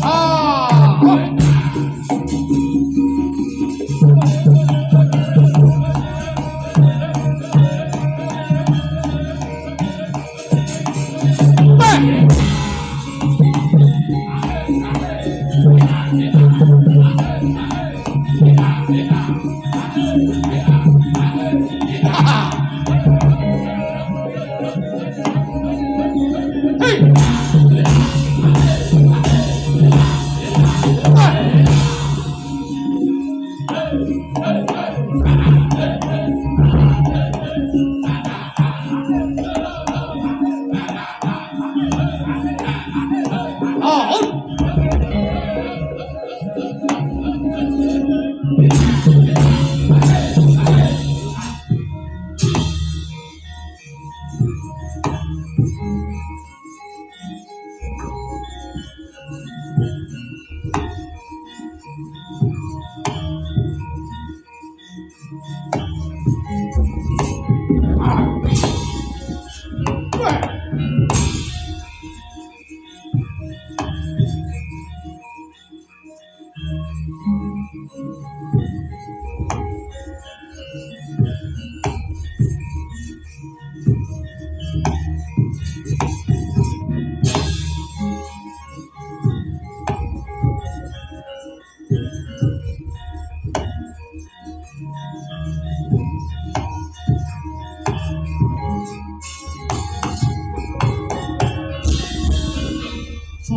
Ah!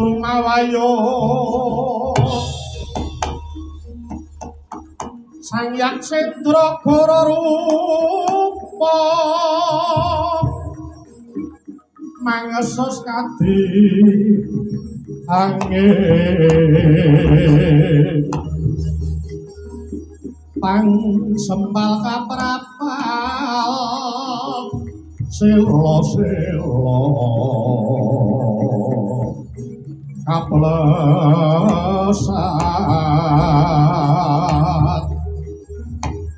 Trumawayo Sang Hyang Sendra Gara rupa mangesus kadi angin pang sembal kaprapal sela sela kaplesat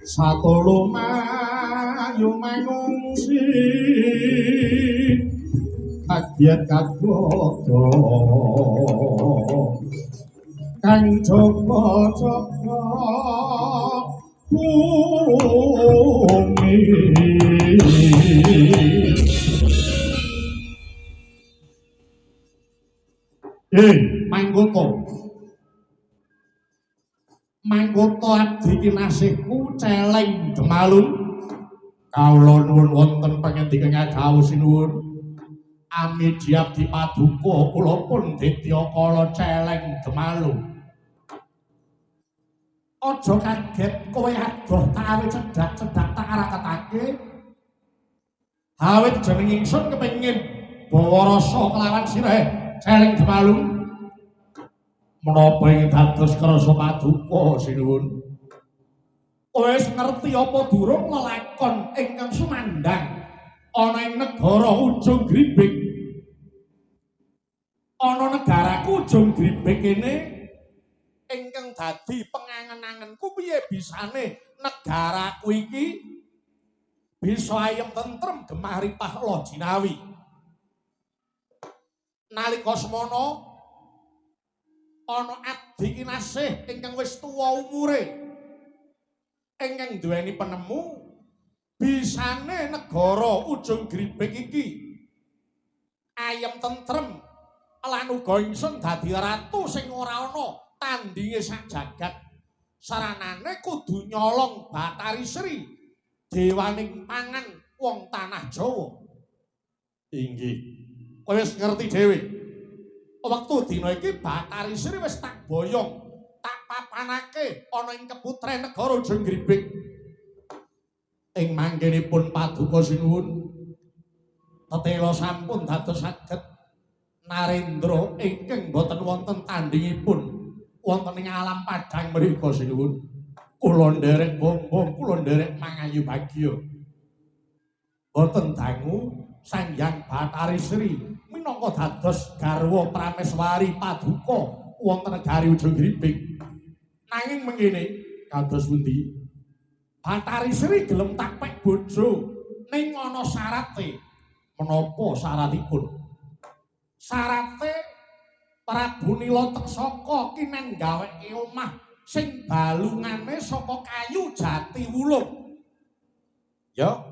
satulu mayu mangungsi kagiat kagoda kang jaga-jaga bumi. Manggota. Manggota abdi kinasihku celeng Demalung. Kawula nuwun wonten pangendika dawuh sinuwun. Amiji abdi paduka kula pun Ditya Kala celeng Demalung. Aja kaget kowe adoh tak awe cedhak-cedhak tak raketake. Awit jeneng ingsun kepengin bawa rasa kelawan sirah celeng Demalung. Menapa ing dados krasa paduka sinuwun? Kowe wis ngerti apa durung lelakon ingkang sumandhang ana ing negara Ujung Gribik? Ana negaraku Ujung Gribik kene ingkang dadi pengangen-angenku piye bisane negaraku iki bisa ayem tentrem gemah ripah loh jinawi. Nalika semono ana abdi kinasih ingkang wis tuwa umure ingkang duweni penemu bisane negara Ujung Gribik iki ayem tentrem lan uga ingsun dadi ratu sing ora ana tandinge sak jagat. Saranane kudu nyolong Bathari Sri dewaning pangan wong tanah Jawa. Inggih, kowe wis ngerti dhewe. Wektu dina iki Bathari Sri wis tak boyong, tak papanake ana ing keputren negara Ujung Gribik. Ing manggenipun paduka sinuwun, tetela sampun dados saged narendra ingkang boten wonten tandingipun wonten ing alam padhang mriku sinuwun. Kula nderek bombong, kula nderek mangayu bagya. Boten dangu Sang Hyang Bathari Sri minangka dados garwa prameswari paduka wonten negari Ujung Gribik. Nanging mengkene kados pundi? Bathari Sri gelem tak pek bojo ning ana syarate. Menapa syaratipun? Syarate Prabu Nila Teksaka kinen gaweke omah sing balungane saka kayu jati wulung. Ya.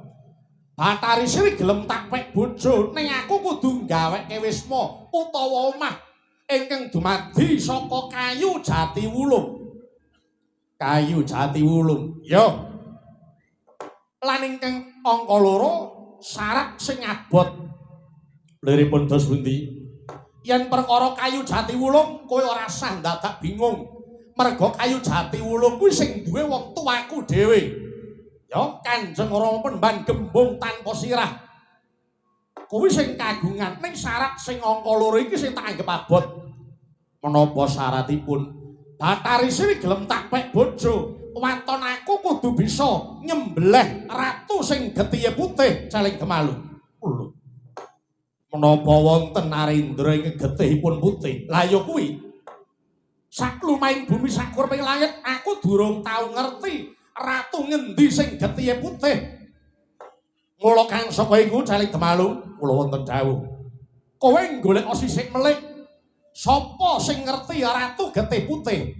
Bathari Sri gelem tak pek bojo ning aku kudu gaweke wisma utawa omah ingkang dumadi saka kayu jati wulung. Kayu jati wulung. Ya. Lan ingkang angka loro syarat sing abot. Liripun dos pundi? Yen perkara kayu jati wulung kowe ora sah dadak bingung. Merga kayu jati wulung kuwi sing duwe wong tuaku dhewe. Ya, Kanjeng Rama Penemban Gembung tanpa sirah. Kuwi sing kagungan ning syarat sing angka loro iki sing tak anggep abot. Menapa syaratipun? Bathari Sri gelem tak pek bojo, waton aku kudu bisa nyembelih ratu sing getihe putih celeng Demalung. Lho. Menapa wonten narendra ing getihipun putih? Lah ya kuwi. Saklumahing bumi sakurping langit aku durung tau ngerti ratu ngendi sing getihe putih. Mula kang saka iku celeng Demalung, kula wonten dawuh. Kowe golek sisik melik. Sapa sing ngerti ratu getih putih?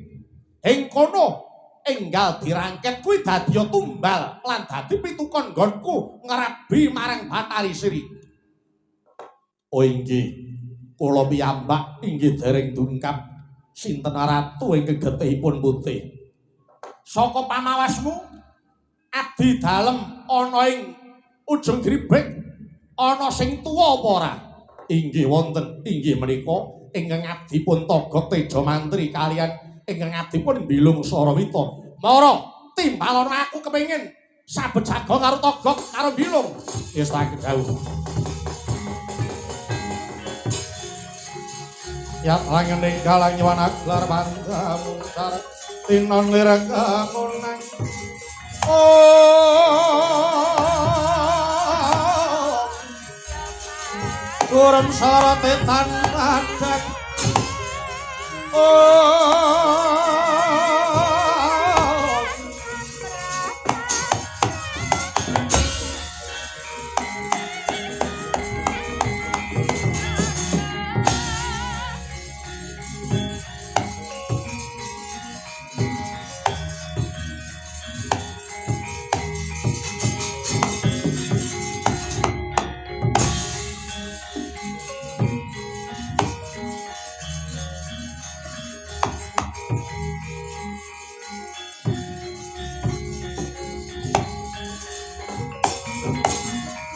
Ing kono enggal dirangket kuwi dadi tumbal lan dadi pitukon nggonku ngrabi marang Bathari Sri. Oh inggih, kula piyambak inggih dereng dungkap sinten ratu ingkang getihipun putih. Saka pamawasmu abdi dalem ana ing Ujung Gribik ana sing tuwa apa ora? Inggih wonten, inggih menika Ingkang abdipun Togog Tejamantri kalian ingkang abdipun Bilung Sarawita. Mara timbalono aku kepengin sabet jago karo Togog karo Bilung. Wis tak dawuh. Ya langening galang nyuwun aglar pancamuncar tinon lireng kamunang. Oh Turun sorote tan padang. Oh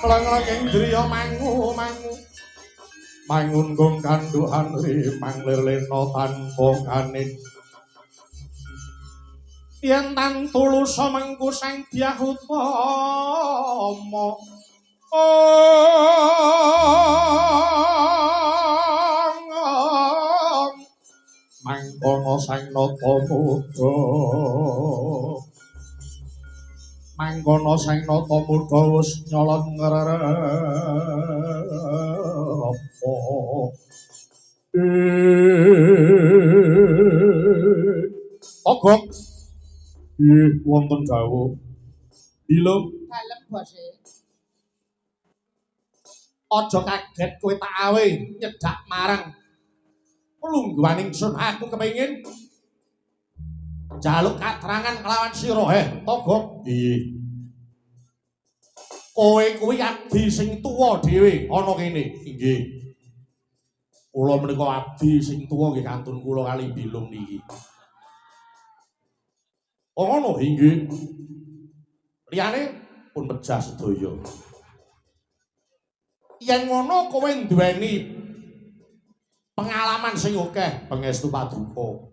Lang-langing driya mangu-mangu mangunggung kandhuhan rimang lir lena tanpa kanin yen tan tulusa mengku Sang Dyah Utama. Mangkono Sang Nata Muda, mangkono Sang Nata Muda wis nyolot ngrerep. Togog wonten dawuh. Bilung dalem bose. Aja kaget kowe tak awe nyedak marang lungguhan ingsun, aku kepengin njaluk katerangan kelawan sira. Togog. Nggih. Kowe kuwi abdi sing tuwa dhewe ana kene. Nggih. Kula menika abdi sing tuwa nggih kantun kula kali Bilung niki. Oh ngono inggih. Liyane pun pejah sedaya. Yen ngono kowe nduweni pengalaman sing akeh pangestu paduka.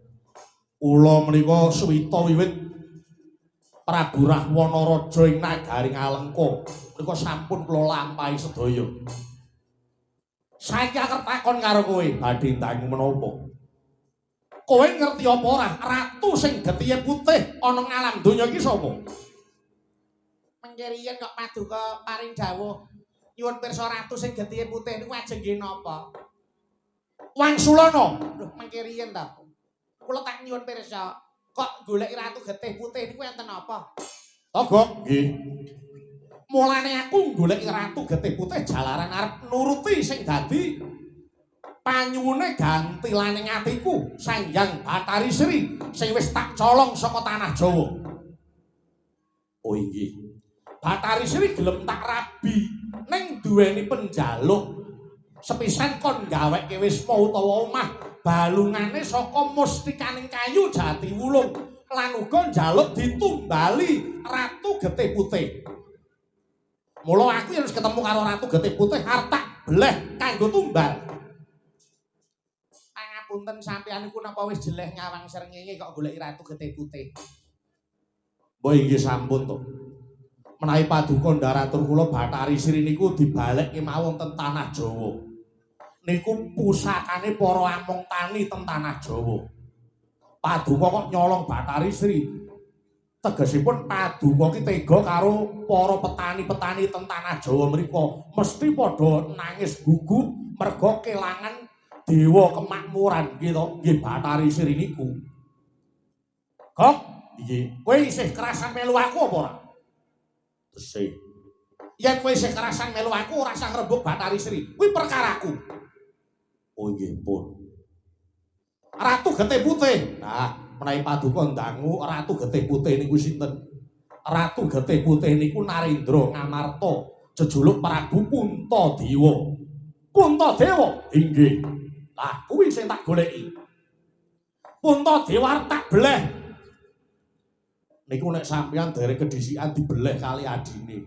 Kula menika suwita wiwit Prabu Rahwana raja ing nagari Ngalengka menika sampun kula lampahi sedaya. Saiki arep takon karo kowe, badhe ndangu menapa? Kowe ngerti apa ora ratu sing getihe putih ana ngalam donya iki sapa? Mengke riyen kok paduka paring dawuh nyuwun pirsa ratu sing getihe putih niku ajeng nggih napa? Wangsulana. Lho mengke riyen ta. Kula tak nyuwun pirsa, kok goleki ratu getih putih niku enten apa? Togog nggih. Mulane aku goleki ratu getih putih jalaran arep nuruti sing dadi panyuwune gantilane atiku Sang Hyang Bathari Sri sing wis tak colong saka tanah Jawa. Oh inggih. Bathari Sri gelem tak rabi ning duweni penjaluk. Sepisan kon gaweke wisma utawa omah balungane saka mustikaning kayu jati wulung lan uga njaluk ditumbali ratu getih putih. Mula aku yen wis ketemu karo ratu getih putih arep tak beleh kanggo tumbal. Pangapunten sampeyan niku napa wis jeleh nyawang srengenge kok goleki ratu getih putih? Mbok inggih sampun to. Menawi paduka ndaratur kula Bathari Sri niku dibalekke mawon ten tanah Jawa. Niku pusakane para among tani ten tanah Jawa. Paduka kok nyolong Bathari Sri. Tegesipun paduka ki tega karo para petani-petani ten tanah Jawa mriku. Mesti padha nangis gugup merga kelangan dewa kemakmuran nggih to, nggih Bathari Sri niku. Kok nggih, kowe isih kerasan melu aku apa ora? Tesih. Yen kowe isih kerasan melu aku ora usah ngrembug Bathari Sri. Kuwi perkaraku. Oh nggih pun. Ratu Getih Putih. Nah, menawi paduka ndangu Ratu Getih Putih niku sinten? Ratu Getih Putih niku Narendra Ngamarta, jejuluk Prabu Puntadewa. Puntadewa? Inggih. Lah kuwi sing tak goleki. Puntadewa tak beleh. Niku nek sampeyan derek kedhisikan dibeleh kali adine.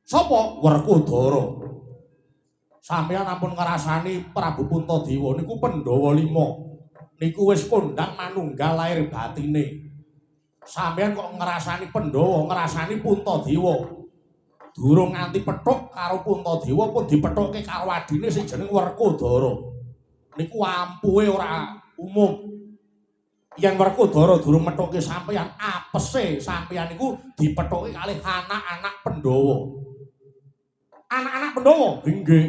Sapa? Werkudara. Sampeyan ampun ngrasani Prabu Puntadewa niku Pandhawa 5. Niku wis kondhang manunggal lair batine. Sampeyan kok ngrasani Pandhawa, ngrasani Puntadewa. Durung nganti pethuk karo Puntadewa pun dipethukke karo adine sing jeneng Werkudara. Niku ampuhe ora umum. Yen Werkudara durung methukke sampeyan, apese sampeyan niku dipethukke kalih anak-anak Pandhawa. Anak-anak Pandhawa? Nggih.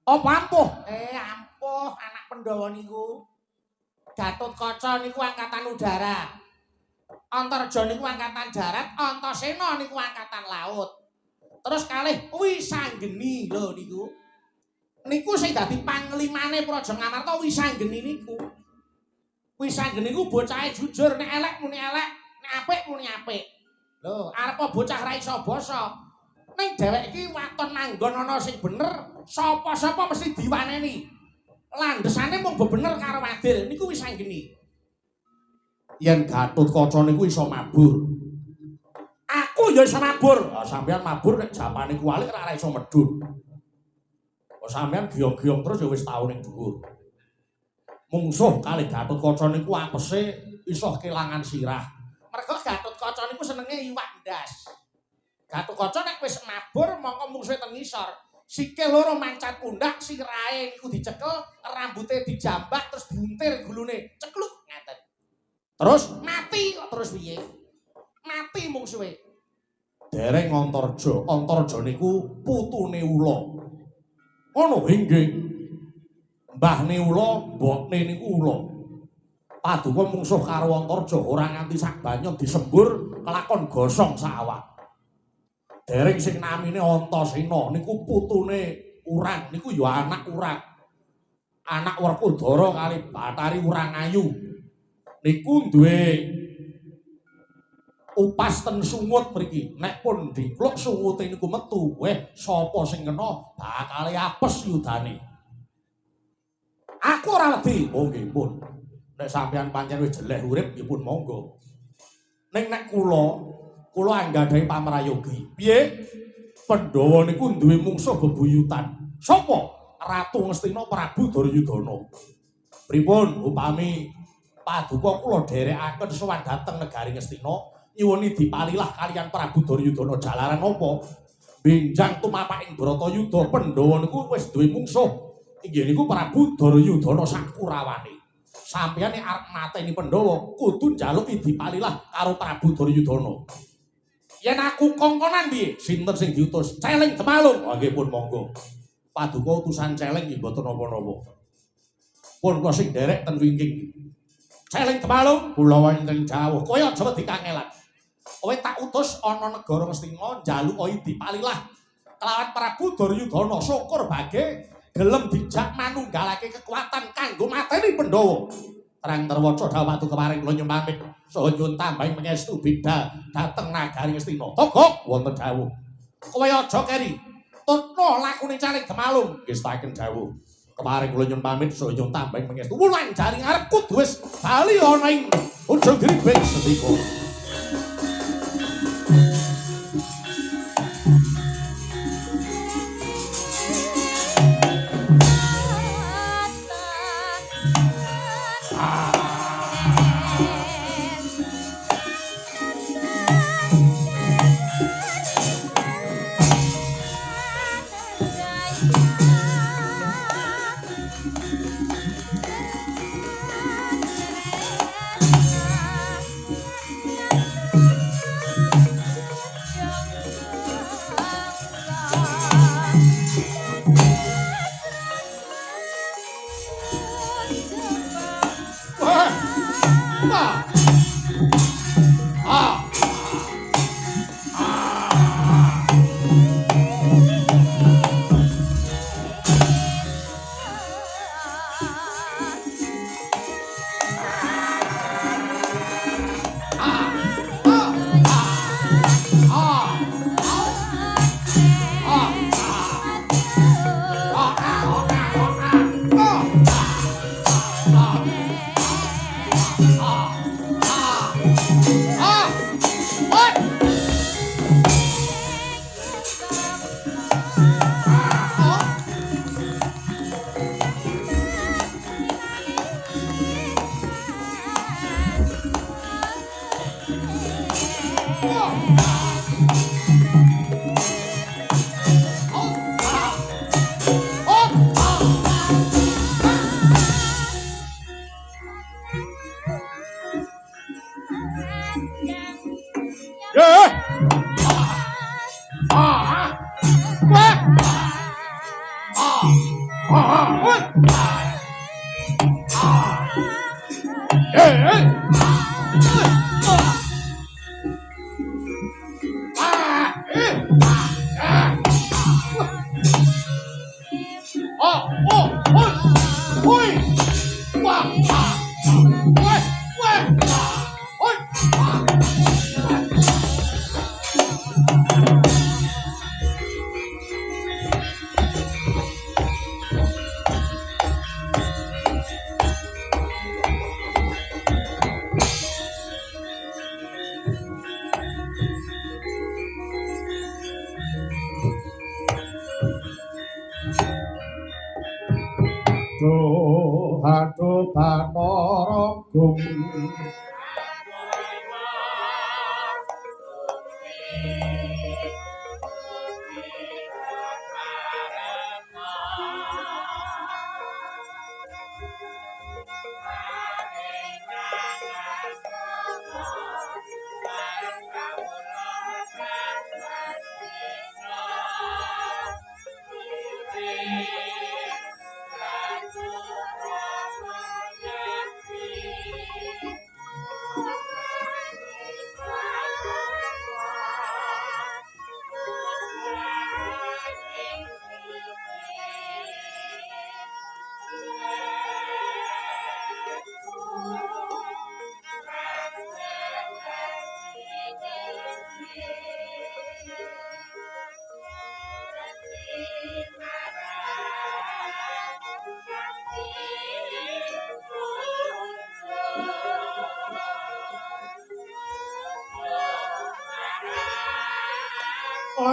Apa ampuh? Ampuh anak Pandhawa niku. Gatotkaca niku angkatan udara. Antarja niku angkatan darat, Antasena niku angkatan laut. Terus kalih Wisanggeni lho niku. Niku sing dadi panglimane Praja Ngamarta Wisanggeni niku. Wisanggeni niku bocahe jujur, nek elek muni elek, nek apik muni apik. Lho, arepa bocah ra iso basa. Ning dheweke iki waton manggon ana sing bener, sapa-sapa mesti diwaneni. Landhesane mung bebener karo adil niku Wisanggeni. Yen Gatotkaca niku iso mabur. Aku ya iso mabur. Ah, sampeyan mabur nek japane kuwalik ora iso medhun. Kok sampeyan giyong-giyong terus ya wis tau ning dhuwur. Mungsuh kalih Gatotkaca niku apese iso kelangan sirah. Mergo Gatotkaca niku senenge iwak ndas. Gatotkaca nek wis mabur mongko mungsuhe teng ngisor. Sikil loro mancat pundak, sirahe niku dicekel, rambute dijambak terus diuntir gulune. Cekluk ngaten. Terus mati kok terus piye? Mati mungsuhe. Dereng Antarja. Antarja niku putune ula. Ngono nggih. Mbahne ula, mbokne niku ula. Paduka mungsuh karo Antarja ora nganti sak banyon disembur kelakon gosong sak awak. Dereng sing namine Antasena niku putune urang, niku ya anak urang. Anak Werkudara kali Bathari Urangayu. Niku duwe upas ten sungut mriki. Nek pun dikluk sungute niku metu, weh sapa sing kena bakale apes yudane. Aku ora wedi. Oh nggih pun. Nek sampeyan pancen wis jeleh urip nggih pun monggo. Ning nek kula, kula anggadhahi pamrayogi. Piye? Pandhawa niku duwe mungsuh bebuyutan. Sapa? Ratu Ngastina Prabu Duryudana. Pripun upami paduka kula dherekaken sowan dhateng negari Ngastina nyuwuni dipalilah kaliyan Prabu Duryudana jalaran apa? Benjang tumapak ing Bratayuda Pandhawa niku wis duwe mungsuh. Inggih niku Prabu Duryudana sakurawane. Sampeyan nek arep mateni Pandhawa kudu njaluki dipalilah karo Prabu Duryudana. Yen aku kongkonan piye? Sinten sing diutus? Celeng Demalung. Oh nggih pun monggo. Paduka utusan Celeng nggih mboten napa-napa. Pun kula sing nderek ten wingking. Celeng Demalung, kula wonten jawuh. Kowe aja wedi kangelan. Kowe tak utus ana negara Ngastina njaluk dipalilah kelawan Prabu Duryudana. Syukur bage gelem dijak manunggalake kekuatan kanggo mateni Pandhawa. Terang terwaca dawuh paduka paring kula nyuwun pamit saha nyuwun tambahi pangestu bidal dhateng nagari Ngastina. Togok wonten dawuh. Kowe aja keri. Tutno lakune Celeng Demalung. Nggih staken dawuh. Kemarin kula nyuwun pamit saha nyuwun tambahi pangestu. Wulan jari ngarep kudu wis bali ana ing Ujung Gribing Sendika. Aduh, aduh Bathara Gung.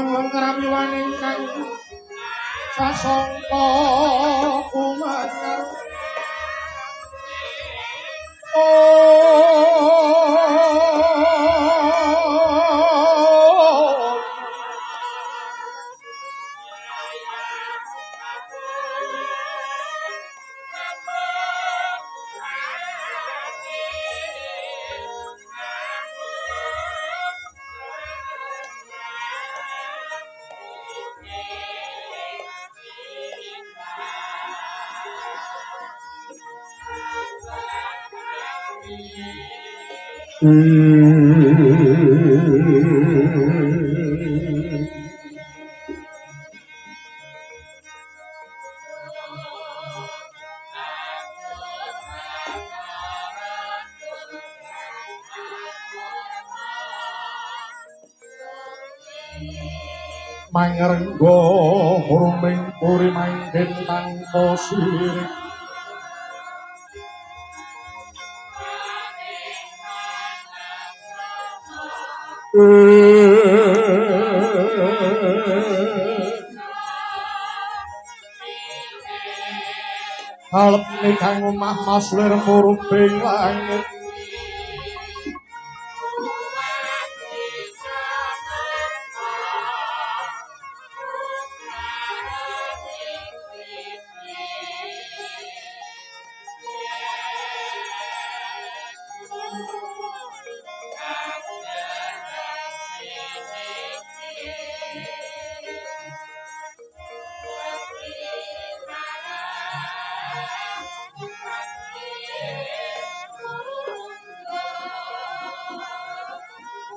Lan krawiwan ingkang sasangka kumanyar. Mangrengga hurming puri manggen tanpa sirik. Alepne kang omah maslir murubing langit.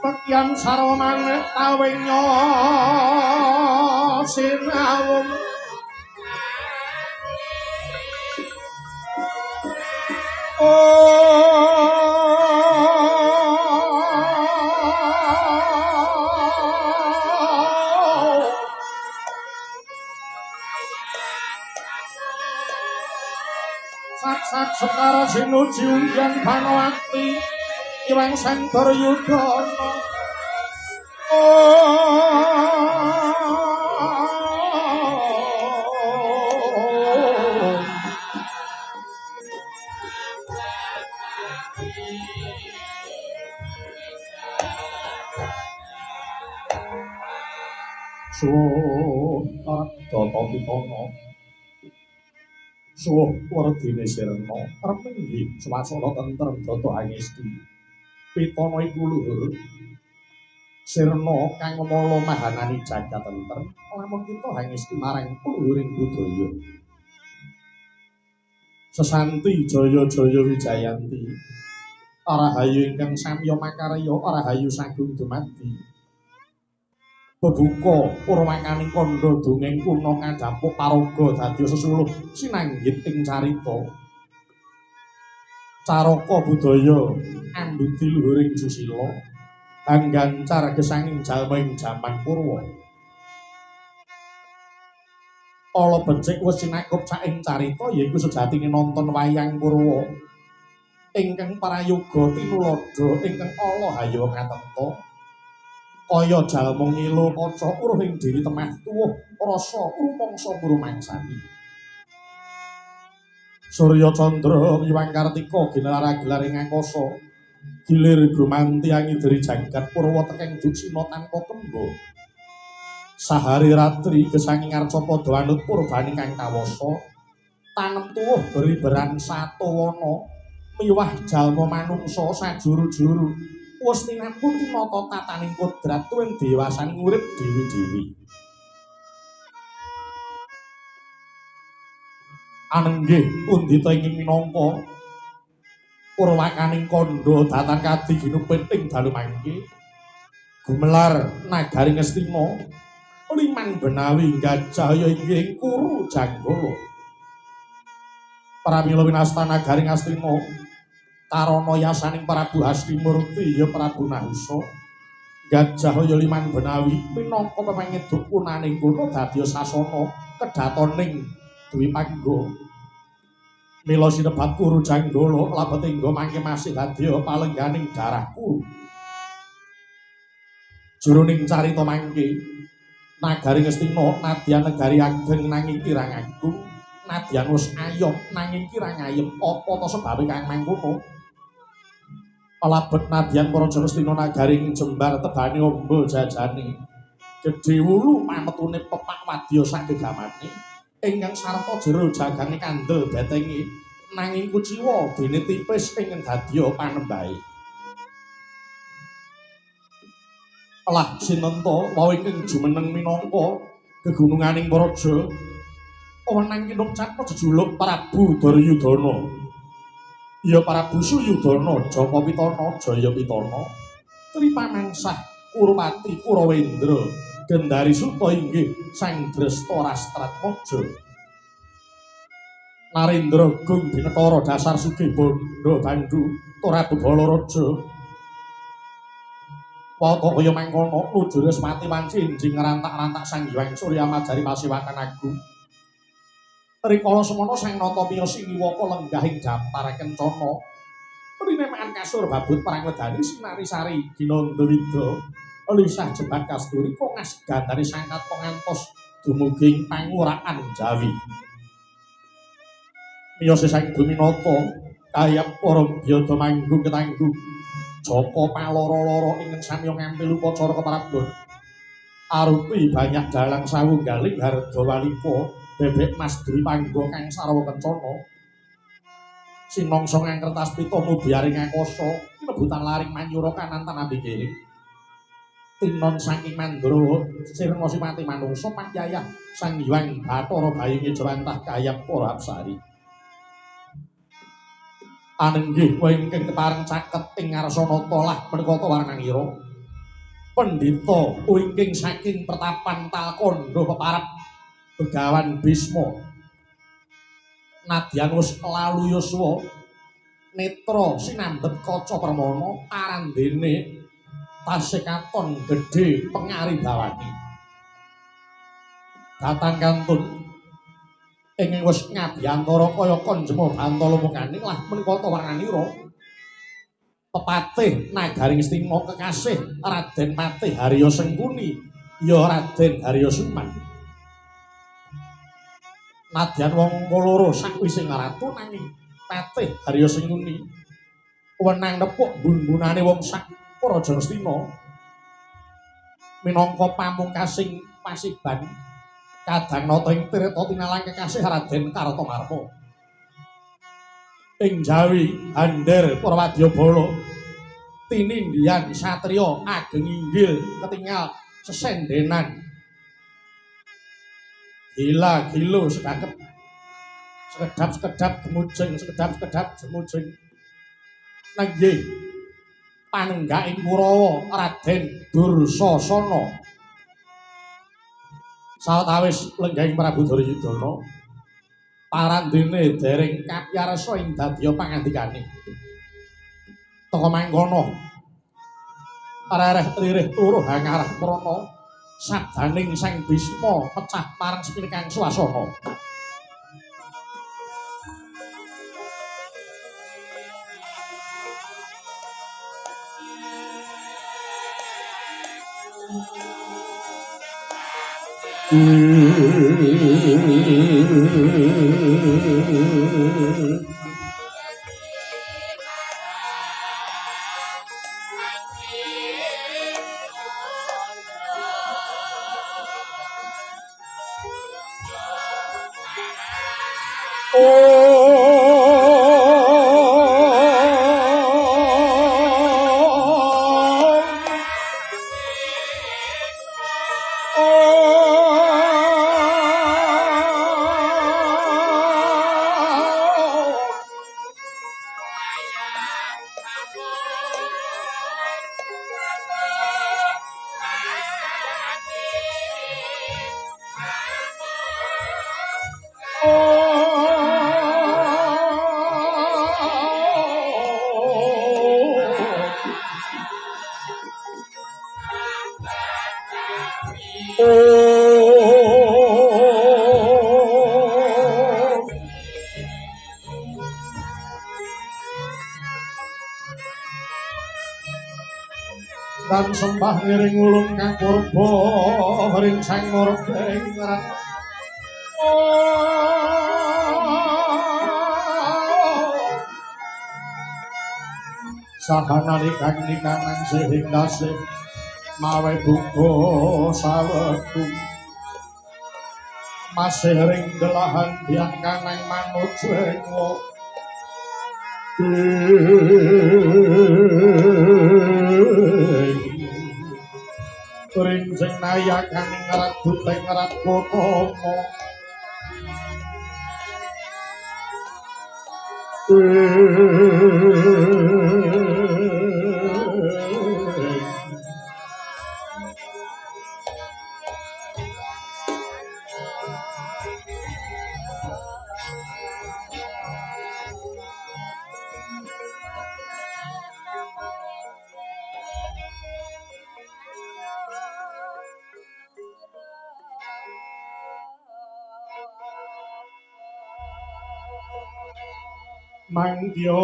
Pekyan sarwa manik tawenya sinawung. Sat-sat sekara sinuji ungyan Banowati Iwang Sang Duryudana. Suwuh Data Pitana. Suwuh werdine sirna arep minggih swasana tentrem data angesti. Pitana iku luhur. Sirna kang mala mahanani jagat tentrem lamun kita angesti marang luhuring budaya. Sesanti jaya jaya wijayanti. Rahayu ingkang samya makarya, rahayu sagung dumadi. Bebuka purwakaning kandha dongeng kuna kadhapuk paraga dadi sesuluh sinanggit ing carita. Caraka budaya ambudi luhuring susila anggancar gesanging jalma ing jaman purwa. Ala becik wis sinakup saking carita yaiku sejatine nonton wayang purwa ingkang prayoga tinuladha ingkang ala hayo katenta. Kaya jalma ngilo kaca uruh ing diri temah tuwuh rasa rumangsa ngrumangsani. Surya Candra Wiwang Kartika ginelar gelar ing angkasa gilir gumanti angideri jagat purwa tekeng duksina tanpa kemba. Sahari ratri gesanging arcapada anut purbaning kang kawasa tanem tuwuh beriberan satawana miwah jalma manungsa sajuru-juru wis tinampu tinata tataning kodrat tuwin dewasaning urip dewi-dewi. Anenggih pundhita ingkang minangka purwakaning kandha datan kadi ginupit ing dalu mangke gumelar nagari Ngastina liman benawi gajah ya inggih Kuru Janggala. Pramila winasta nagari Ngastina karana yasaning Prabu Hastimurti ya Prabu Nahusa gajah ya liman benawi minangka pepangeduk kunaning kono dadi sasana kedhatoning Dwipangga. Mila sinebat Kuru Janggala labet ingga mangke masih dadi palengganing darah Kuru. Jroning carita mangke nagari Ngastina nadyan negari ageng nanging kirang agung, nadyan wis ayom nanging kirang ayem. Apa ta sebabe kang mangkono? Labet nadyan para Ngastina nagari ing jembar tebane amba jajane gedhe wulu pametune pepak wadya sak gegamane ingkang sarta jero jagange kandel betenge nanging kuciwa dene tipis ingkang dadya panembahe. Lah sinenta wau ingkang jumeneng minangka gegununganing praja wenang kinukcap jejuluk Prabu Duryudana. Ya Prabu Suyudana Jaka Pitana Jaya Pitana Tripamangsah Kurupati Kurawendra Gendari Suta inggih Sang Dresta Rastratmaja. Narendra Gung Binetara dasar sugih bandha bandu Prabu Balaraja. Wata kaya mangkono nujur mati wanci enjing ngrantak-rantak Sang Hyang Surya Majari pasiwakan agung. Rikala semono Sang Nata miyos ing wiwaka lenggah ing dampar kencana. Rinemaan kasur babut perang wedani sinari sari ginandawida. Lisah jebat kasturi kongas gandane sang katon ngantos dumugi ing panguraan Jawi. Miyose Sang Duminata kayap para byada manggung ketanggung. Jaka paloro-loro ingkang samya ngampil upacara keprabon. Arupi banyak dalang sawunggaling harga walika bebek Mas Dwipangga kang sarwa kencana. Sinongso ngangkertas pita mubiaring angkasa kinebutan laring manyura kanan tanambi kiri. Tinon saking Mandra sirna sipati manungsa pakyayah Sang Hyang Bathara Bayu Ngejawantah kayap para apsari. Anenggih kowe ingkang kepareng caket ing ngarsanata lah menika warnanira. Pendhita wingking saking pertapan Talkandha peparab Begawan Bisma. Nadyan wis lalu yuswa netra sinambet kaca permana arandene tasih katon gedhe pengaribawane. Datang kantun ingkang wis ngabiyantara kaya kanjema bantala mukane lah menika warnanira. Pepatih nagari Ngastina kekasih Raden Patih Harya Sengkuni ya Raden Harya Suman. Nadyan wong loro sakwise ngratu nanging Patih Harya Sengkuni wenang nepuk bun-bunane wong sak Praja Ngastina minangka pamungkasing pasiban kadang nata ing tirta tinalang kekasih Raden Kartamarma. Ing Jawi Hander Purwadyabala tinindihan satriya ageng inggil ketingal sesendenan gila gilo sedakep Sekedap-sekedap gemujeng, sekedap-sekedap gemujeng. Nenggih panenggaking Kurawa Raden Dursasana. Sawetawis lenggahing Prabu Duryudana, parandene dereng kapiyarsa ing dadya pangandikane. Teka mangkono rereh ririh turuh hangarah prana sabdaning Sang Bisma pecah marang sepinekang swasana. Dan sembah ngiring ulun kang purba ring sang murbeng saha nalikan nikanan sihing nasib mawe buka saweku masih ring delahan biang kanang manuju ring sing nayakan ing raduteng rat Gotama mangkya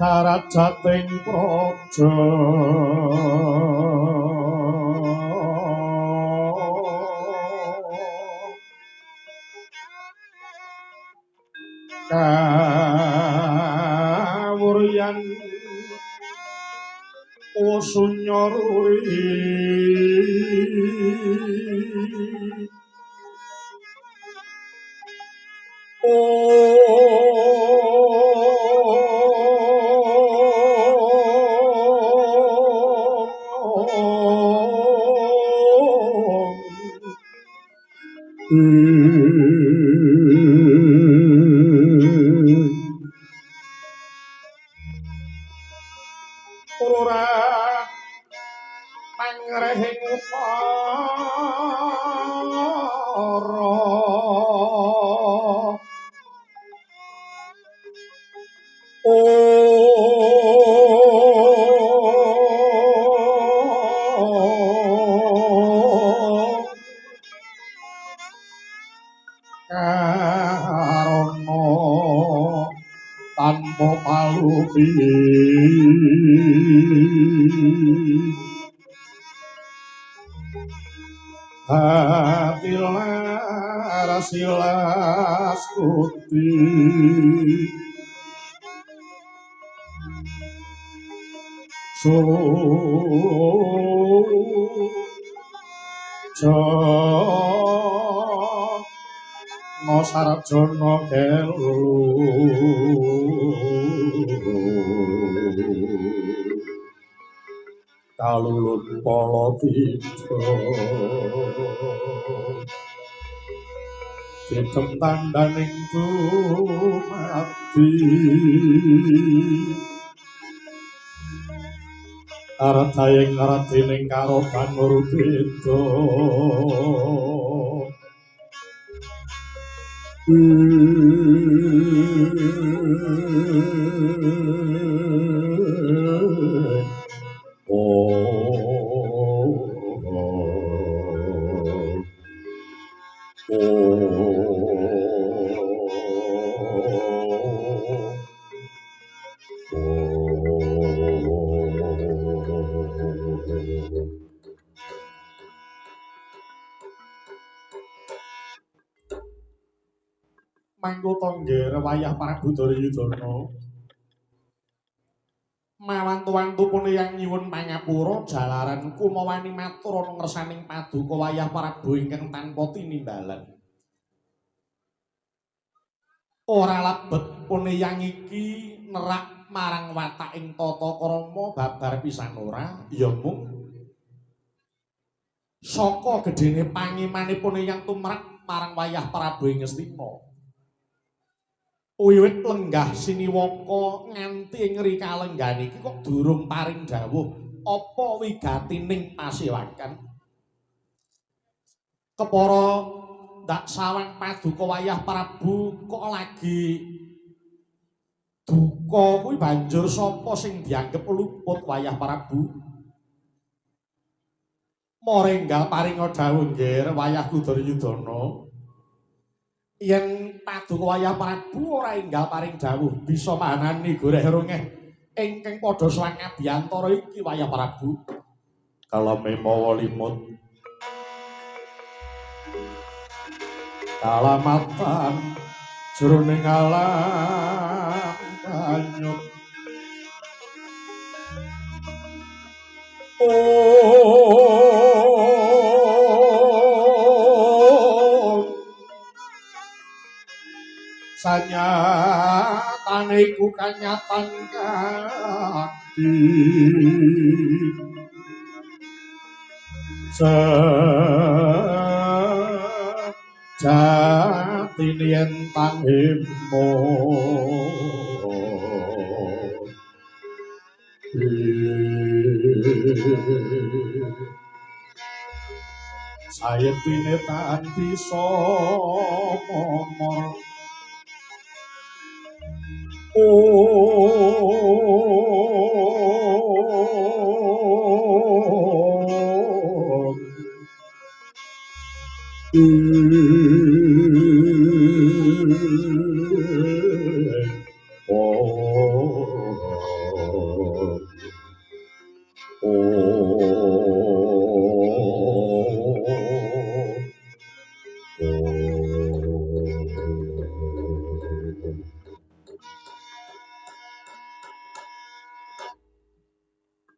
darajating praja kawuryan usunya ruri Ora pangrehing upara karana tanpa palupi hati laras silastuti Jana sarjana kelu kalulun pala tida. Didem tandaning dumadi Aradayeng aradining karoban beda. Mangko tangga wayah Prabu Duryudana. Mawantu-wantu pun yang nyuwun pangapura jalaran kumawani matur ana ngersaning paduka wayah Prabu ingkang tanpa tinimbalan. Ora lebet pun yang iki nerak marang wataking tata krama babar pisan ora, ya mung saka gedene pangimanipun yang tumrap marang wayah Prabu ing Ngastina. Wiwit lenggah siniwaka nganti ing rikalenggan iki kok durung paring dawuh apa wigatining pasewakan. Kepara ndak sawang paduka wayah Prabu kok lagi duka kuwi banjur sapa sing dianggep luput wayah Prabu? Morenggal paringa dawuh nggih wayahku Duryudana. Yen paduka wayah Prabu ora enggal paring dawuh bisa manani goreh rongeh ingkang padha sowan ngabiyantara iki wayah Prabu. Kalame mawa limut kalamatan jroning alam kanyut. Sanyatane iku kanyatan kaki sejatine yen tanghimo sayetine tan bisa momor.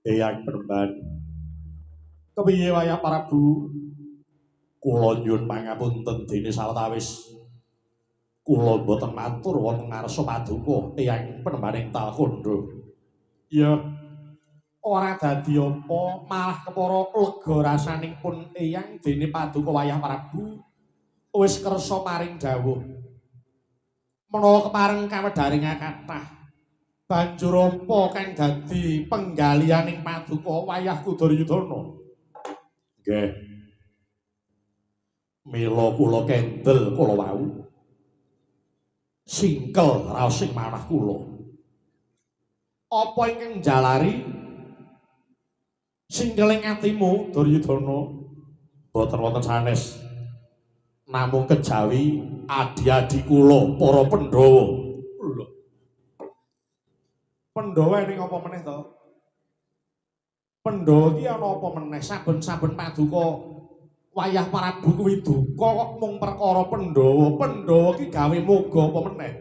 Eyang Penemban, kepiye wayah Prabu? Kula nyuwun pangapunten dene sawetawis kula mboten matur wonten ngarsa paduka Eyang Penembaning Talkandha. Ya ora dadi apa, malah kepara lega rasaning pun Eyang dene paduka wayah Prabu wis kersa paring dawuh. Menawa kepareng kawedharing kathah, banjur apa kang dadi penggalihaning paduka wayahku Duryudana? Nggih. Mila kula kendel kula wau. Singkel raos ing manah kula. Apa ingkang njalari singkeling atimu Duryudana? Boten wonten sanes. Namung kejawi adi-adi kula para Pandhawa. Lho. Pandhawa ning apa meneh to? Pandhawa iki ana apa meneh? Saben-saben paduka wayah Prabu kuwi duka kok mung perkara Pandhawa. Pandhawa iki gawe moga apa meneh?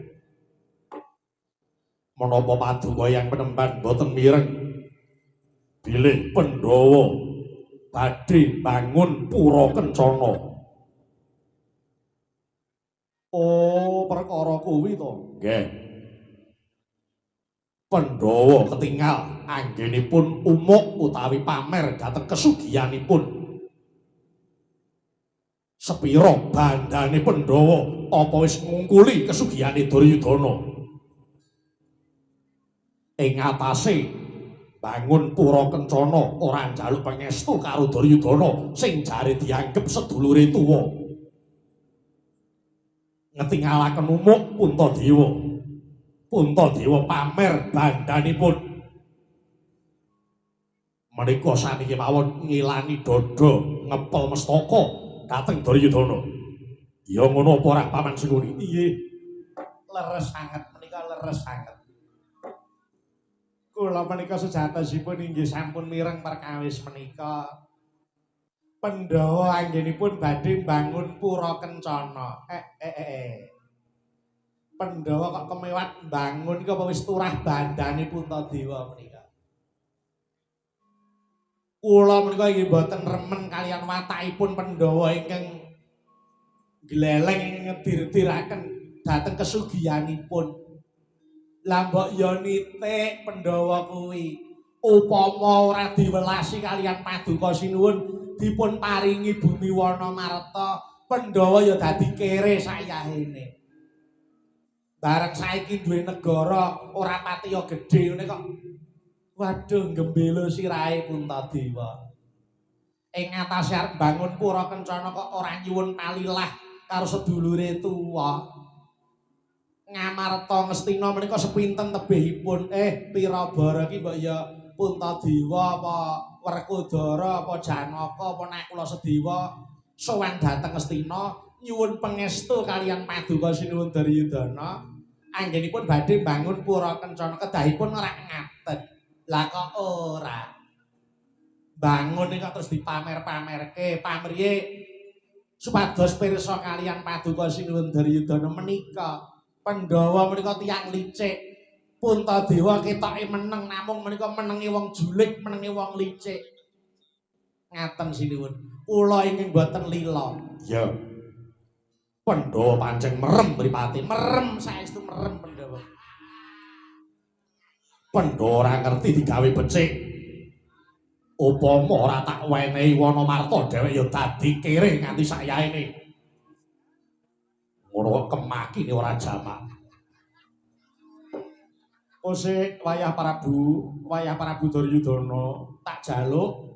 Menapa paduka Eyang Penemban boten mireng bilih Pandhawa badhe bangun pura kencana? Oh, perkara kuwi to? Nggih. Pandhawa ketingal anggenipun umuk utawi pamer dhateng kesugihanipun. Sepira bandane Pandhawa apa wis ngungkuli kesugihane Duryudana? Ing atase bangun pura kencana ora njaluk pangestu karo Duryudana sing jare dianggep sedulure tuwa. Ngetingalaken umuk Puntadewa. Puntadewa pamer bandanipun. Menika saniki mawon ngilani dada ngepel mestaka dhateng Duryudana. Ya ngono apa ora Paman Sengkuni? Nggih. Leres sanget menika, leres sanget. Kula menika sejatosipun inggih sampun mireng perkawis menika. Pandhawa anggenipun badhe mbangun pura kencana. Pandhawa kok kemewat mbangun iki apa wis turah bandane Puntadewa menika. Kula menika inggih boten remen kalian watakipun Pandhawa ingkang gleleng ngedir-diraken dhateng kesugihanipun. Lah mbok ya nitik Pandhawa kuwi upama ora diwelasi kalian paduka sinuwun dipun paringi bumi wana marta, Pandhawa ya dadi kere sayahene. Bareng saiki duwe negara ora patiya gedhe ngene kok. Waduh, gembelo sirahe Puntadewa. Ing atase arep bangun pura kencana kok ora nyuwun palilah karo sedulure tuwa. Ngamarta Ngastina menika sepinten tebihipun? Pira bara iki mbok ya Puntadewa apa Werkudara apa Janaka apa Nakula Sedewa sowan dhateng Ngastina nyuwun pangestu kalian paduka sinuwun Duryudana anggenipun badhe bangun pura kencana kedahipun ora ngaten. Lah kok ora bangun iki kok terus dipamer-pamerke pamriye supados pirsa kalian paduka sinuwun Duryudana menika. Pandhawa menika tiyang licik. Puntadewa ketoke meneng namung menika menenge wong julik, menenge wong licik. Ngaten sinuwun. Kula ingkang boten lila. Ya. Pandhawa pancen merem mripate, merem saestu merem Pandhawa. Pandhawa ora ngerti digawe becik. Upama ora tak wenehi Wanamarta dhewek ya dadi kere nganti sayaene. Ngono kok kemakine ora jamak. Kosek wayah Prabu Duryudana tak jaluk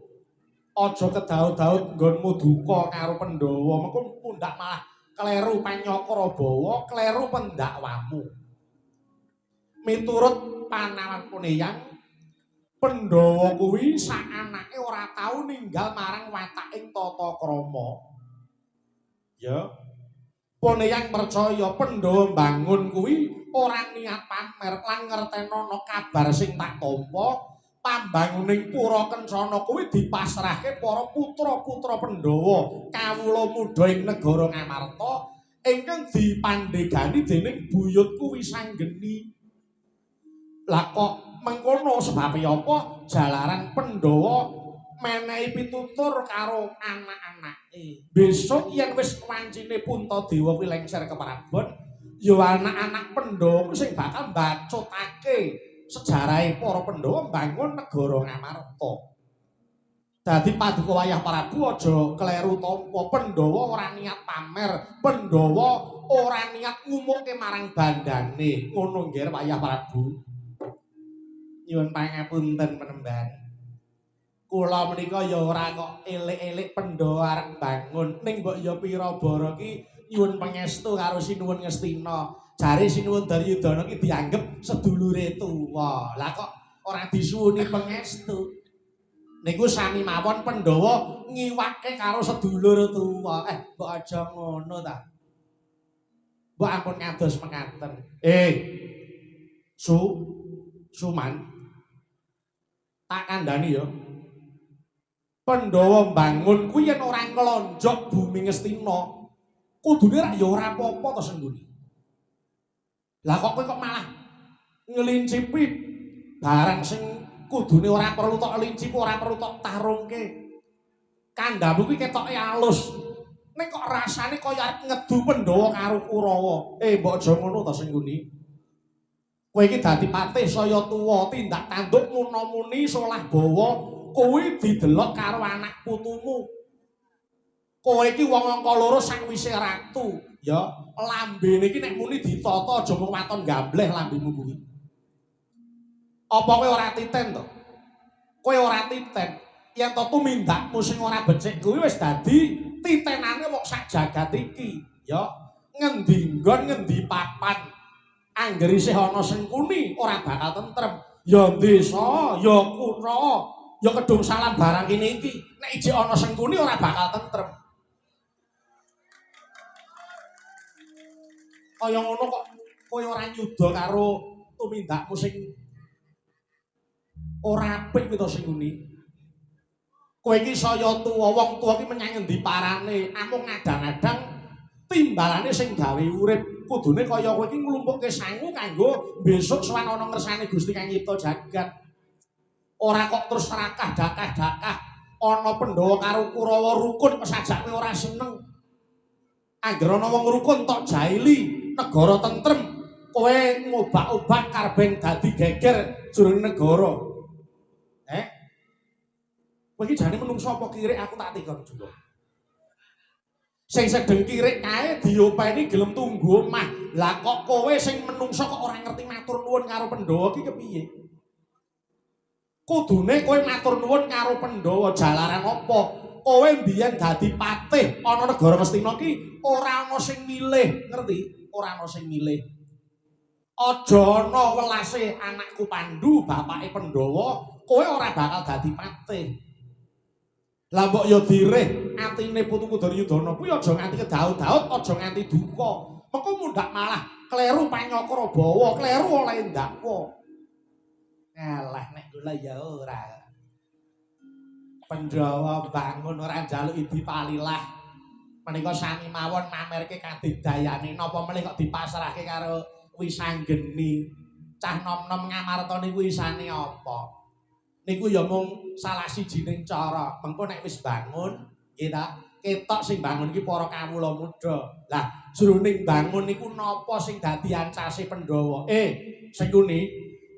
aja kedaut-daut nggonmu duka karo Pandhawa, mengko mundhak malah kleru panyakra bawa, kleru pendakwamu. Miturut panawan Eyang, Pandhawa kuwi sak anake ora tau ninggal marang wataking tata krama. Ya. Poneyang percaya Pandhawa mbangun kuwi ora niat pamer lan ngertenono kabar sing tak tampa, pambanguning pura kencana kuwi dipasrahke para putra-putra Pandhawa kawula muda ing negara Ngamarta ingkang dipandhegani dening buyutku Wisanggeni. Lah kok mengkono sebabe apa? Jalaran Pandhawa menehi pitutur karo anak-anake. Besok yen wis wancine Puntadewa kuwi lengser ke Prabon, ya anak-anak Pandhawa kuwi sing bakal mbacutake sejarahe para Pandhawa mbangun negara Ngamarta. Dadi paduka wayah Prabu aja kleru tampa, Pandhawa ora niat pamer, Pandhawa ora niat ngumuke marang bandane. Ngono nggih wayah Prabu. Nyuwun pangapunten penemban. Kula menika ya ora kok elik-elik Pandhawa arep bangun, ning mbok ya pira bara ki nyuwun pangestu karo Sinuwun Ngastina. Jare Sinuwun Duryudana ki dianggep sedulure tuwa. Lah kok ora disuwuni pangestu? Niku sami mawon Pandhawa ngiwake karo sedulur tuwa. Mbok aja ngono ta. Mbok ampun ngados mengaten. Suman tak kandhani ya. Pandhawa mbangun kuwi yen ora nglonjok bumi Ngastina, kudune rak ya ora apa-apa to Sengguni. Lah kok kowe kok malah ngelincipi barang sing kudune ora perlu tok lincip, ora perlu tok tarungke. Kandhamu kuwi ketoke alus. Ning kok rasane kaya arep ngedu Pandhawa karo Kurawa. Mbok aja ngono to Sengguni. Kowe iki dadi patih saya tuwa, tindak tanduk muna-muni solah bawa, kuwi didelok karo anak putumu. Kowe iki wong angka loro sakwise ratu, ya. Lambene iki nek muni ditata aja mung waton gambleh lambemu kuwi. Apa kowe ora titen to? Kowe ora titen. Yen to tumindakmu sing ora becik kuwi wis dadi titenane wong sak jagat iki, ya. Ngendi nggon ngendi papan. Angger isih ana Sengkuni ora bakal tentrem. Ya desa, ya kutha, ya Kedung Salam barang kene iki. Nek ijik ana Sengkuni ora bakal tentrem. Kaya ngono kok kowe ora nyuda karo tumindakmu sing ora apik kuwi to Sengkuni. Kowe iki saya tuwa, wong tuwa iki menyang ngendi parane, amung ngadang-adang timbalane sing gawe urip. Kudune kaya kowe iki nglumpukke sangu kanggo besok sowan ana ngersane Gusti Kang Nyipta jagat. Ora kok terus rakah dakah-dakah ana Pandhawa karo Kurawa rukun kesajak kowe ora seneng. Angger ana wong rukun tok jaili, negara tentrem, kowe ngobak-obak karben dadi geger jroning negara. Kowe iki jane menungso apa kirik aku tak tekon juga. Sing sedeng kirik kae diopeni gelem tunggu omah. Lah kok kowe sing menungso kok ora ngerti matur nuwun karo Pandhawa iki kepiye? Kudune kowe matur nuwun karo Pandhawa jalaran apa? Kowe mbiyen dadi patih ana negara Ngastina ki ora ana sing milih, ngerti? Ora ana sing milih. Aja ana welase anakku Pandu, bapake Pandhawa, kowe ora bakal dadi patih. Lah mbok ya dirih atine putuku Duryudana kuwi aja nganti kedaut-daut, aja nganti duka. Mengko mundhak malah kleru panyakra bawa, kleru oleh ndakwa. Alah nek kula ya ora. Pandhawa bangun ora njaluk dipalilah. Menika sami mawon mamerke kadigdayane napa melih kok dipasrahke karo Wisanggeni. Cah nom-nom Ngamarta niku isane apa? Niku ya mung salah sijining cara. Mengko nek wis bangun, nggih ta, ketok sing bangun iki para kawula muda. Lah, jroning bangun niku napa sing dadi ancase Pandhawa? Sengkuni,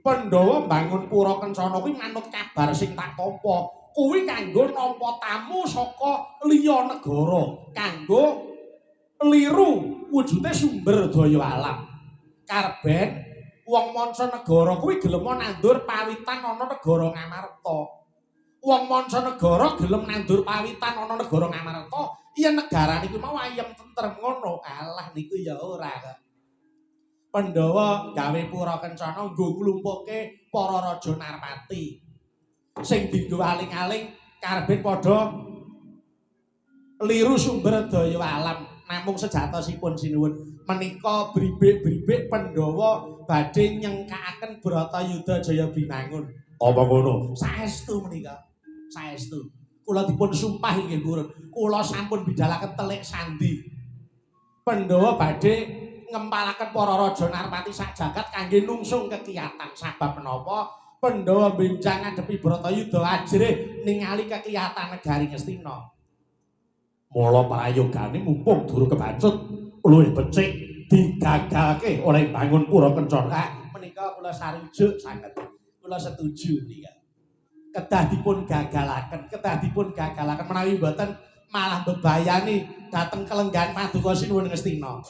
Pandhawa bangun Pura Kencana kuwi manut kabar sing tak tampa. Kuwi kanggo nampa tamu saka liya negara, kanggo liru wujude sumber daya alam. Karben wong manca negara kuwi gelem nandur pawitan ana negara Ngamarta. Wong manca negara gelem nandur pawitan ana negara Ngamarta, yen negara niku mau ayem tentrem ngono. Alah niku ya ora. Pandhawa gawe Pura Kencana nggo nglumpukke para raja Narpati. Sing dienggo aling-aling karben padha liru sumber daya alam. Namung sejatosipun sinuwun menika bribik-bribik Pandhawa badhe nyengkakaken Bratayuda Jaya Binangun. Apa ngono? Saestu menika. Saestu. Kula dipun sumpah inggih purun. Kula sampun bidalaken telik sandi. Pandhawa badhe ngempalaken para raja Narpati sak jagat kangge nungsung kekiyatan. Sabab menapa? Pandhawa benjang ngadepi Bratayuda ajrih ningali kekiyatan negari Ngastina. Mula prayogane mumpung durung kebacut luwih becik digagalke oleh bangun Pura Kencana. Menika kula sarujuk sanget. Kula setuju menika. Kedah dipun gagalaken, kedah dipun gagalaken menawi mboten malah bebayani dhateng kelenggahan paduka sinuwun Ngastina.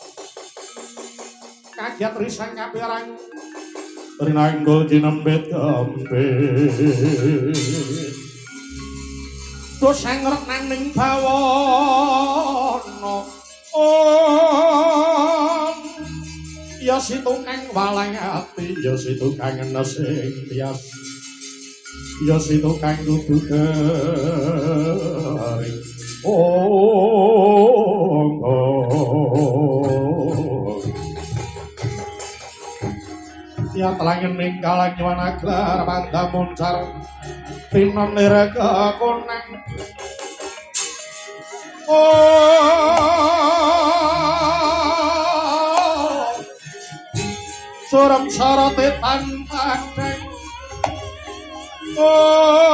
Kagiat risang kapirang rinanggul jinembet kempit. Dosa ngrek nang bawana. Om ya si tukang walang ati, ya si tukang enes ing tias, ya si tukang dudu kering. Om ya telangen ning kalang nyuwana glar pandamuncar tinon nira kekonang. Oh suram sorote tan padang. Oh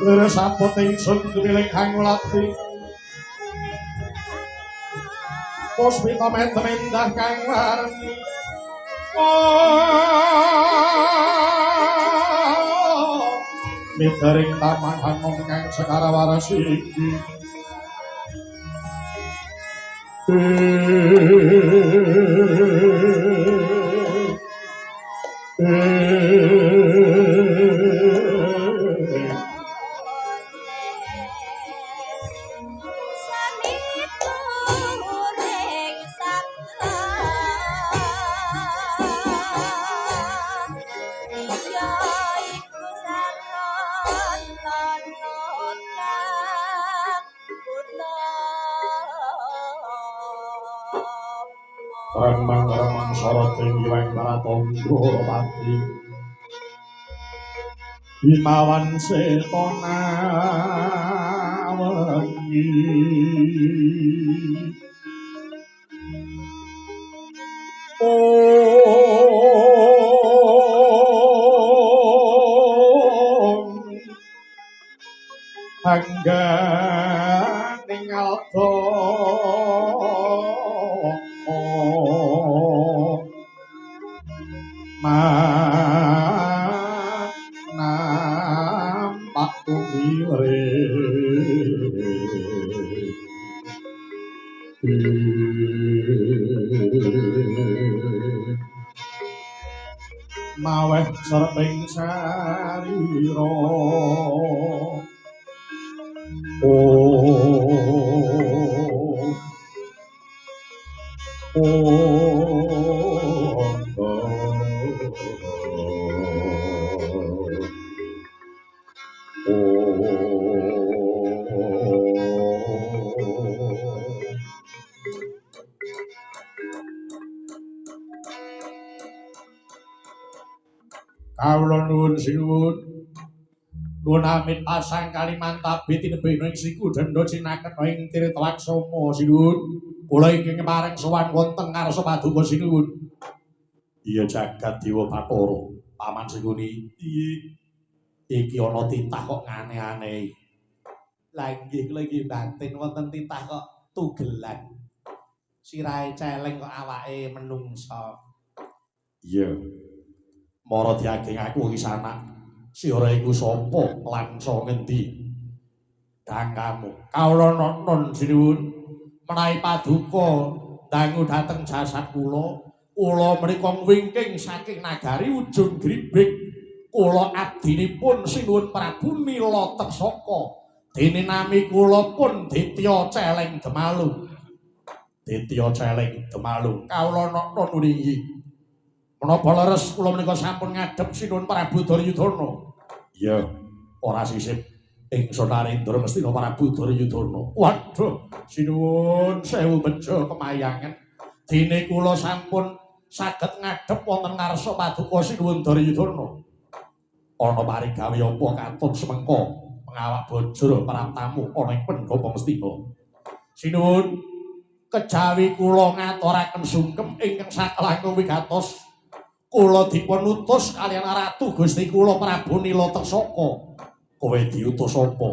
Lir saput ingsun tumiling kangulati puspita metem endah kang warni. Midharing taman anom kang sekara waras iki. Remang-remang sorot ing iweng Baratangga pati Himawan setona wengi. Om angganing alda nampak tumire maweh serping sarira. Kawula nuwun sinuwun. Nuwun amit pasang Kalimantabi tinebihna ing siku denda cinakena ing tirta waksama sinuwun. Kula ingkang pareng sowan wonten ngarsa paduka sinuwun. Iya jagat Dewa Bathara, Paman Sengkuni. Iki ana titah kok ngane-anehi. Lah nggih kula iki batin wonten titah kok tugelan. Sirahe celeng kok awake menungsa. Iya. Mara diageng aku iki sanak. Sira iku sapa lan sa ngendi? Dangkamu. Kawula nonon sinuwun. Menawi paduka dangu dhateng jasad kula, kula menika wingking saking nagari Ujung Gribik. Kula abdinipun Sinuwun Prabu Nila Teksaka. Dene nami kula pun Ditya Celeng Demalu. Ditya Celeng Demalu. Kawula nonon niki. Menapa leres kula menika sampun ngadhep Sinuwun Prabu Duryudana? Iya, ora sisip ingsun Narendra Mestina Prabu Duryudana. Waduh, sinuwun sewu bejo kemayangan. Dene kula sampun saged ngadhep wonten ngarsa paduka Sinuwun Duryudana. Ana parigawe apa katon semengka pengawak bajra praptamu ana ing pendhapa Mestina. Sinuwun, kejawi kula ngaturaken sungkem ingkang saklangkung wigatos. Kula dipun utus kaliyan Ratu Gusti kula Prabu Nila Teksaka. Kowe diutus apa?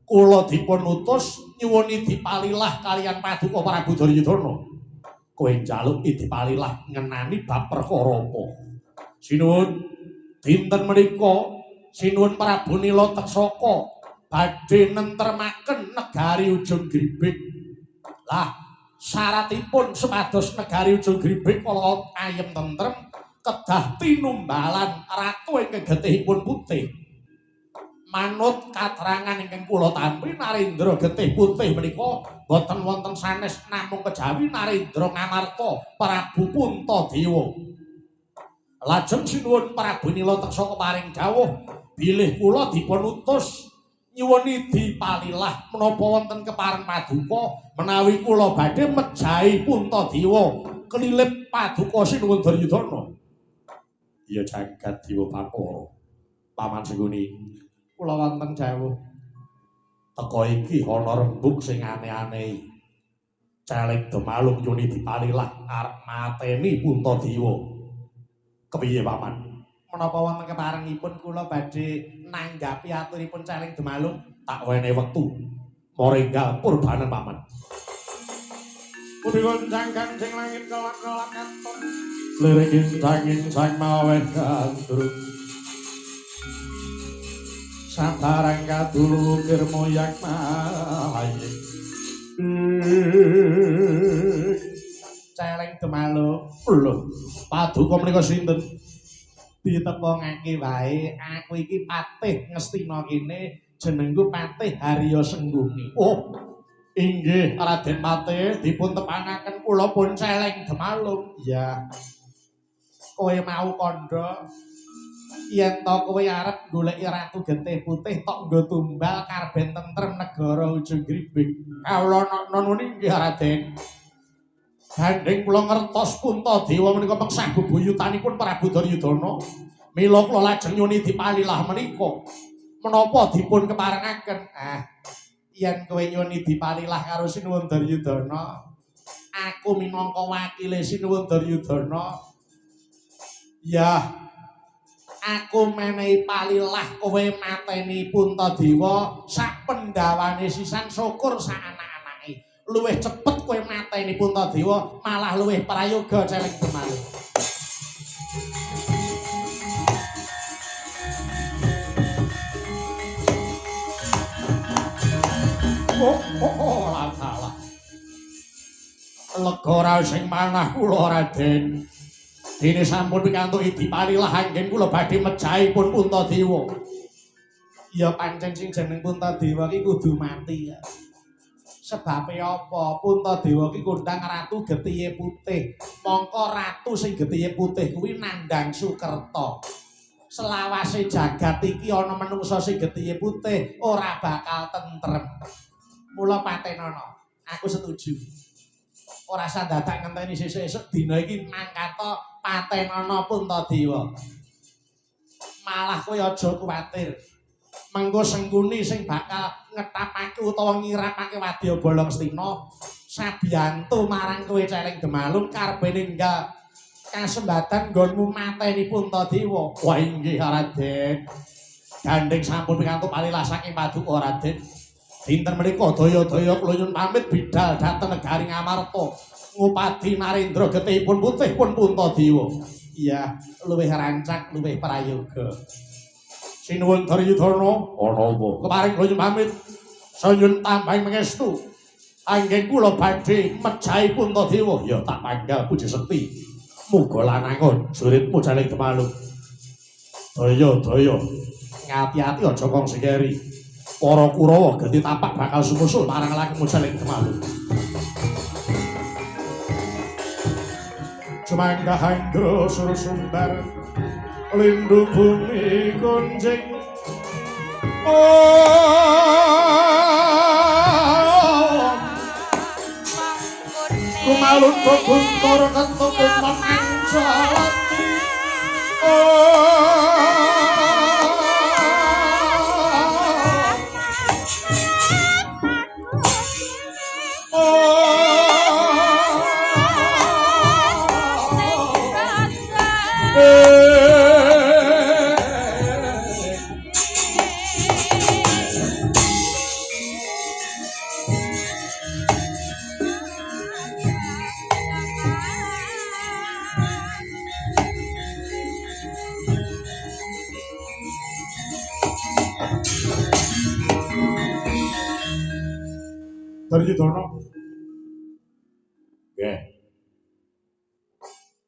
Kula dipun utus nyuwun dipalilah kaliyan paduka Prabu Duryudana. Kowe njaluk dipalilah ngenani bab perkara apa? Sinuwun, dinten menika Sinuwun Prabu Nila Teksaka badhe nentremaken negari Ujung Gribik. Lah, syaratipun supados negari Ujung Gribik kala ayem tentrem kedah tinumbalan ratu ingkang getihipun putih. Manut katerangan ingkang kula tampi Narendra getih putih menika boten wonten sanes namung kejawi Narendra Ngamarta Prabu Puntadewa. Lajeng Sinuwun Prabu Nila Teksaka paring dawuh bilih kula dipun utus nyuwuni dipalilah menapa wonten kepareng paduka menawi kula badhe mejahi Puntadewa kelilip paduka Sinuwun Duryudana. Iya jagat Dewa Bathara. Paman Sengkuni, kula wonten dawuh. Teka iki ana rembug sing aneh-aneh. Celeng Demalung nyuni dipalilah arep mateni Puntadewa. Kepiye Paman? Menapa wonten keparengipun kula badhe nanggapi aturipun Celeng Demalung? Tak wenehi wektu. Moringgal purbanan paman. Bumi goncang kancing langit kelak-kelak katon. Lirik incang-incang maweh gandrung. Sabarang kadulu ukir moyak malayik. Celeng Demalung. Lho, paduka menika sinten? Ditepungake wae, aku iki patih Ngastina kene, jenengku Patih Harya Sengguni. Oh, inggih Raden Patih, dipun tepangaken kula pun Celeng Demalung. Iya. Kowe mau kandha yen to kowe arep goleki Ratu Getih Putih tok nggo tumbal karben tentrem negara Ujung Gribik. Kawula nononi inggih Raden. Gandeng kula ngertos Puntadewa menika mengsah bebuyutanipun Prabu Duryudana. Mila kula lajeng nyuni dipalilah menika. Menapa dipun keparengaken? Ah, yen kowe nyuni dipalilah karo Sinuwun Duryudana, aku minangka wakile Sinuwun Duryudana. Ya, aku menehi palilah kowe mateni Puntadewa sak pendawane sisan syukur sak anak-anake. Luwih cepet kowe mateni Puntadewa malah luwih prayoga Celeng Demalung. Oh, oh, oh, salah. Lega ora sing manah kula Raden. Dene sampun pikantuk dipalilah anggen kula badhe mejahi pun Puntadewa. Ya pancen sing jeneng Puntadewa iki kudu mati ya. Sebabe apa? Puntadewa iki kondang Ratu Getihe Putih. Mongko ratu sing getihe putih kuwi nandhang Sukerta. Selawase jagat iki ana menungsa sing getihe putih ora bakal tentrem. Mula patenono, aku setuju. Ora usah dadak ngenteni sesuk-esuk dina iki mangkata patenono Puntadewa. Malah kowe aja kuwatir. Mengko Sengkuni sing bakal ngetapake utawa ngirapake wadya bolong Stina sabiyantu marang kowe Celeng Demalung karepe ninggal kasembatan nggonmu mateni Puntadewa. Wah inggih Raden. Gandeng sampun pikantuk palilah saking paduka Raden. Dinten menika daya-daya kula nyuwun pamit bidal dhateng negari Ngamarta ngupadi Narendra getihipun putih pun Puntadewa. Iya, luwih rancak luwih prayoga. Sinuwun Duryudana, ana apa? Keparing kula nyuwun pamit. Sayun tambahing pangestu. Anggen kula badhe mejahi Puntadewa. Ya tak panggal puji sekti. Muga lanangon juritmu Celeng Demalung. Daya-daya ngati-ati aja kong sing keri. Para Kurawa genti tapak bakal sumusul marang lakumu Celeng Demalung. Sumangga hanggo surusumbar lindu bumi kunjing. Oh, kumalunto guntur ketuk manjalati. Oh, Duryudana. Nggih.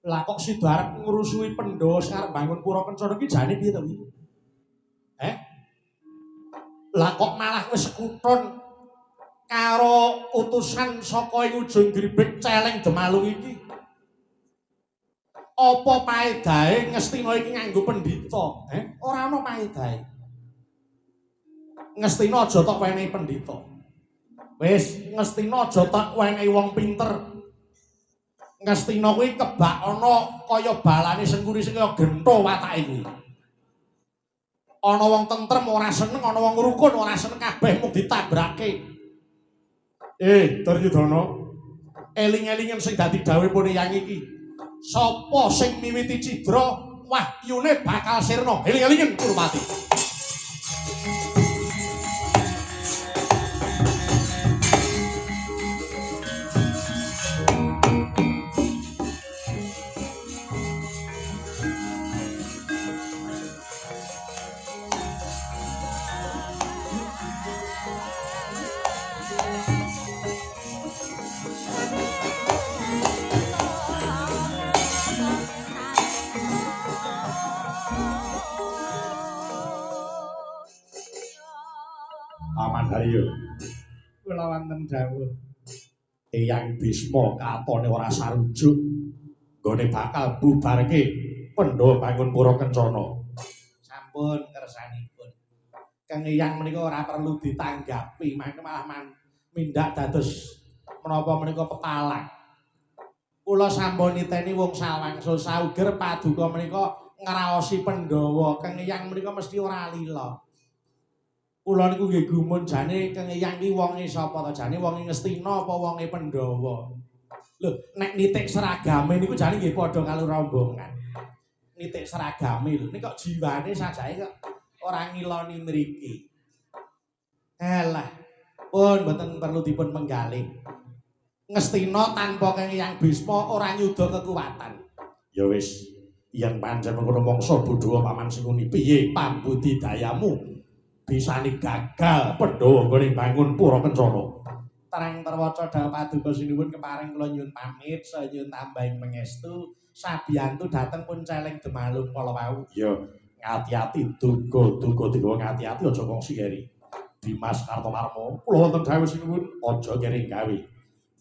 Lah kok sida arep ngrusui Pandhawa sing arep bangun pura kencana iki jane piye to iki? Eh? Lah kok malah wis sekuton karo utusan saka ing Ujung Gribik Celeng Demalung iki. Apa paedahe Ngastina iki nganggo pendhita? Eh? Ora ana paedahe. Ngastina aja tok wenehi pendhita. Wis, Ngastina aja tak wenehi wong pinter. Ngastina kuwi kebak ana kaya balane Sengkuni sing kaya gentho watake kuwi. Ana wong tentrem ora seneng, ana wong rukun ora seneng, kabeh mung ditabrake. Duryudana, eling-elingen sing dadi dawuhipun eyang iki. Sapa sing miwiti cidra Wahyune bakal sirna. Eling-elingen Kurupati. Kula wonten dawuh Eyang Bisma katone ora sarujuk nggone bakal bubarke Pandhawa bangun pura kencana. Sampun kersanipun. Kang Eyang menika ora perlu ditanggapi, mangke malah mindak dados menapa menika pepalang. Kula sampun niteni wong sawangsul sauger paduka menika ngraosi Pandhawa. Kang Eyang menika mesti ora lila. Kula niku nggih gumun jane Kang Eyang ki wonge sapa to? Jane wonge Ngastina apa wonge Pandhawa? Lho, nek nitik seragame niku jane nggih padha karo rombongan. Nitik seragame lho, nek kok jiwane sajake kok ora ngiloni mriki. Alah, pun mboten perlu dipun penggalih. Ngastina tanpa Kang Eyang Bisma ora nyuda kekuatan. Ya wis, yen pancen mengkono mangsa bodho Paman Sengkuni piye pambudidayamu? Bisane gagal Pandhawa nggone bangun pura kencana. Terang terwaca dawuh paduka sinuwun kepareng kula nyuwun pamit saha nyuwun tambahing pangestu sabiyantu dhateng pun celeng demalung kala wau. Ya, ngati-ati duga-duga digawa ngati-ati aja kongsi keri. Dimas Kartomarmo, kula wonten dawuh sinuwun aja keri gawe.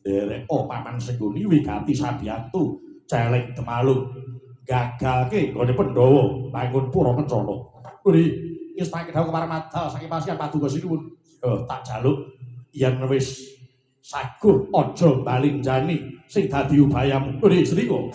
Nderek Paman Sengkuni wigati sabiyantu celeng demalung gagalke nggone Pandhawa bangun pura kencana. Kuwi ngestake dawuh kepareng madal saking pasian paduka sinuwun. Ya tak jaluk yen wis saguh aja balinjani sing dadi ubayamu. Lho sriko.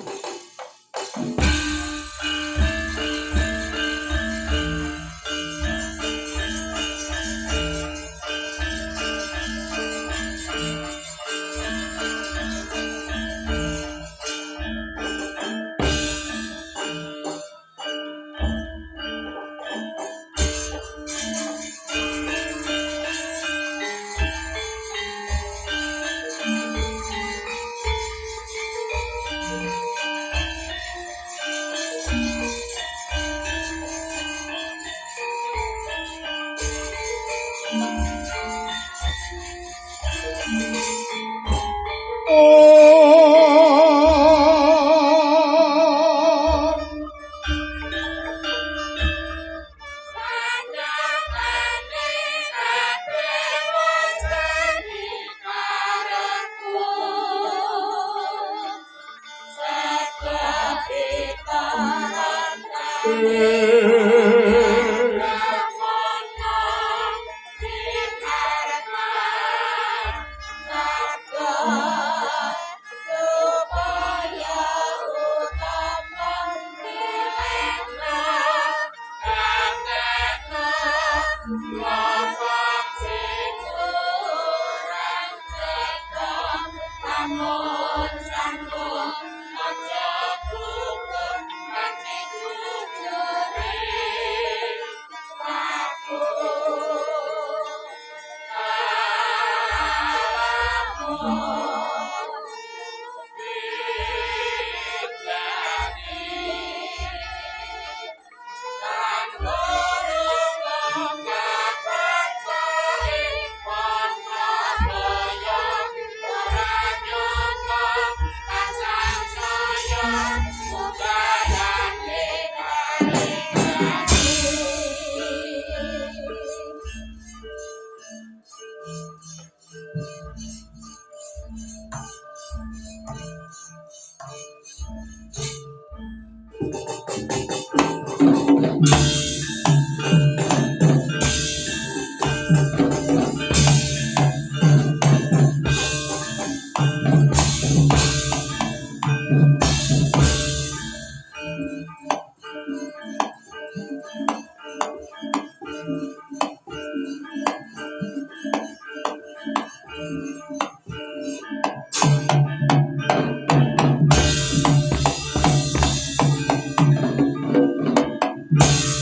Thank you.